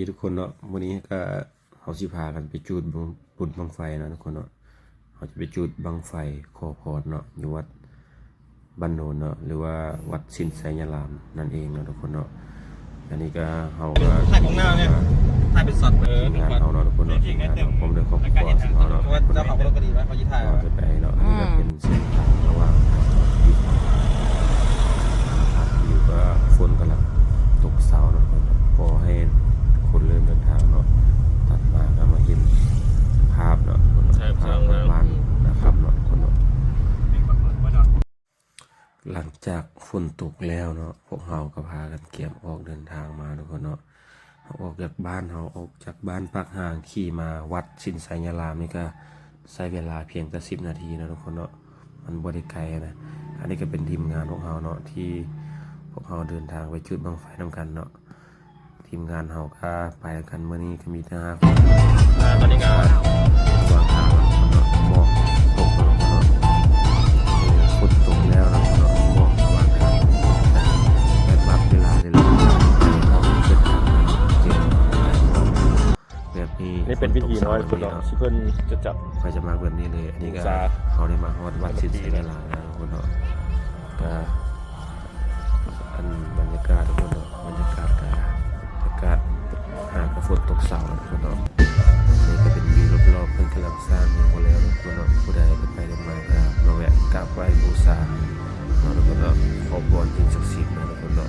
ທຸກຄົນເນາະ, ມື້ນີ້ກະເຮົາຊິພາກັນໄປຈູດບັ້ງ ບຸນບັ້ງໄຟເນາະທຸກຄົນເນາະ. ເຮົາຈະໄປຈູດບັ້ງໄຟຂໍພອນເນາະ ຢູ່ວັດບ້ານໂນນເນາະ ຫຼືວ່າວັດສິນໄຊຍາລາມນັ້ນເອງເນາະທຸກຄົນເນາະ. ອັນນີ້ກະເຮົາກະ ຖ່າຍຂອງໜ້າເນຍ ຖ່າຍເປັນຊັອດ ເອີ ທີມງານເຮົາເນາະທຸກຄົນເນາະ, ທີມງານເຮົາພ້ອມດ້ວຍຄອບຄົວຂອງເຮົາເນາະ. ເພາະວ່າເຈົ້າຂອງບໍ່ໄດ້ກະດີວ່າເຂົາຊິຖ່າຍ ເຮົາຈະໄປເນາະ. ອັນນີ້ກະເປັນເສັ້ນທາງລະຫວ່າງທີ່ຢູ່ ກະຝົນກຳລັງຕົກເຊົາເນາະ, ຂໍໃຫ້ຄົນເລີ່ມເດີນທາງເນາະ. ຕັດມາກະມາເຫັນພາບເນາະ ພາບບ້ານນາຄຳເນາະທຸກຄົນເນາະ. ຫຼັງຈາກຝົນຕົກແລ້ວເນາະ ພວກເຮົາກະພາກັນກຽມອອກເດີນທາງມາທຸກຄົນເນາະ. ເຮົາອອກຈາກບ້ານ ເຮົາອອກຈາກບ້ານປາກຫາງ ຂີ່ມາວັດສິນໄຊຍາລາມນີ້ກະໃຊ້ເວລາພຽງແຕ່ສິບນາທີເນາະທຸກຄົນເນາະ, ມັນບໍ່ໄດ້ໄກນະ. ອັນນີ້ກະເປັນທີມງານພວກເຮົາເນາະ ທີ່ພວກເຮົາເດີນທາງໄປຈູດບັ້ງໄຟນຳກັນເນາະ. ທີມງານເຮົາກະໄປນຳກັນ ມື້ນີ້ກະມີແຕ່ຫ້າຄົນ. ອ່າ ຕອນນີ້ກະ ລະຫວ່າງທາງເນາະ ໝອກຕົກເນາະ ເອີ ຝົນຕົກແລ້ວເນາະ ໝອກລະຫວ່າງທາງ ແບບວ່າເວລາເດ ເສັ້ນທາງເຈັບ ແບບນີ້ ນີ້ເປັນວິທີນ້ອຍສຸດເນາະ ທີ່ເພິ່ນຈະຈັດ ຂ້ອຍຈະມັກແບບນີ້ເລີຍ. ອັນນີ້ກະ ເຮົາໄດ້ມາຮອດວັດສິນໄຊຍາລາມແລ້ວເນາະ ກະ ອັນບັນຍາກາດທຸກຄົນເນາະ, ບັນຍາກາດກະອາກາດຫາກະຝົນຕົກເຊົາແລ້ວທຸກຄົນເນາະ. ນີ້ກະເປັນວິວລອບໆ ເພິ່ນກຳລັງສ້າງຫຍັງບໍ່ແລ້ວທຸກຄົນເນາະ. ຜູ້ໃດໄດ້ໄປໄດ້ມາກະມາແວະກາບໄຫວ້ບູຊາເນາະທຸກຄົນເນາະ, ຂໍພອນສິ່ງສັກສິດເນາະທຸກຄົນເນາະ.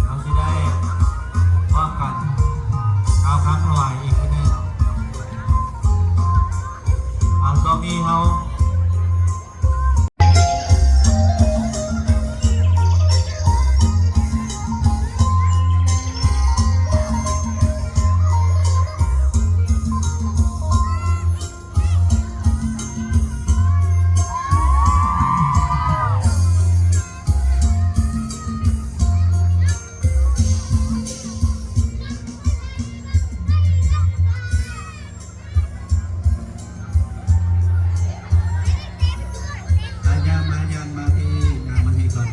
ເຮົາຊິໄດ້ພ້ອມກັນກ່າວຄຳຖວາຍອີກເທື່ອໜຶ່ງ. ເອົາ ຊ່ວງນີ້ເຮົາ ອ່ະ ຍ່າງມາ ຍ່າງມາພີ້ ຍ່າງມາພີ້ກ່ອນ.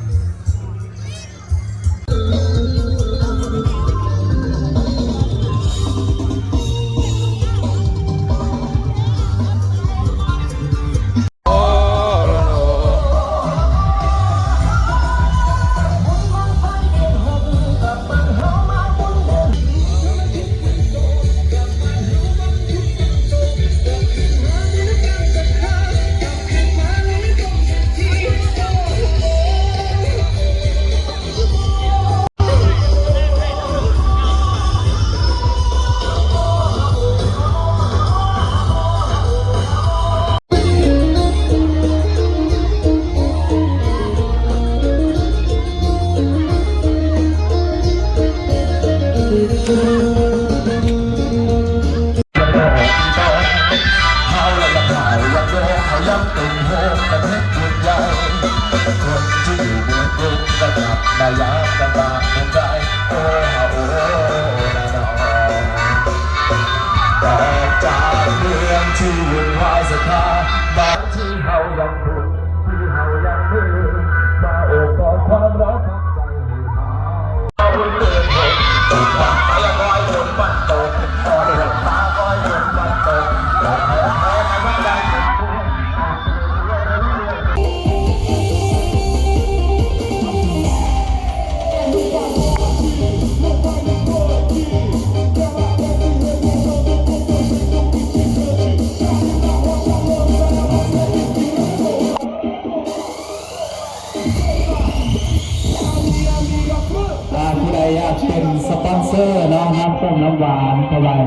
ຖວາຍ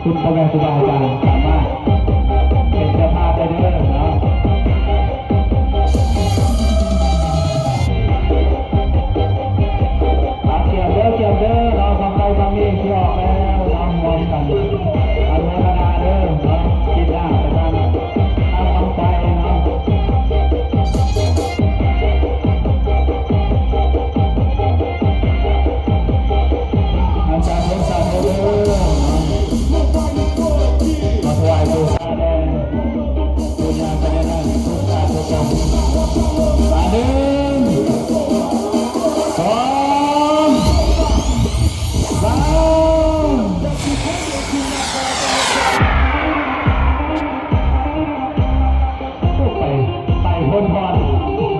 ຄຸນພໍ່ແມ່ຄູບາອາຈານ ສາມາດເປັນເຈົ້າພາບໄດ້ເດີເນາະ. ອາ ກຽມເດີ ກຽມເດີເນາະ ບັ້ງໄຟບັ້ງນີ້ຊິອອກແລ້ວເນາະ ຮ່ວມກັນອະນຸໂມທະນາເດີເນາະ ກິນນ້ຳໄປນຳ ນ້ຳບັ້ງໄຟເນາະ. ອາ ສາທຸ ສາທຸເດີເນາະ ມາຖວາຍບູຊາແດ່ ປູຊາພະຍານາກທຸກທ່ານທຸກອົງ. ອາ ໜຶ່ງ ສອງ ສາມ ໄປ ໄປໂພນພອນ.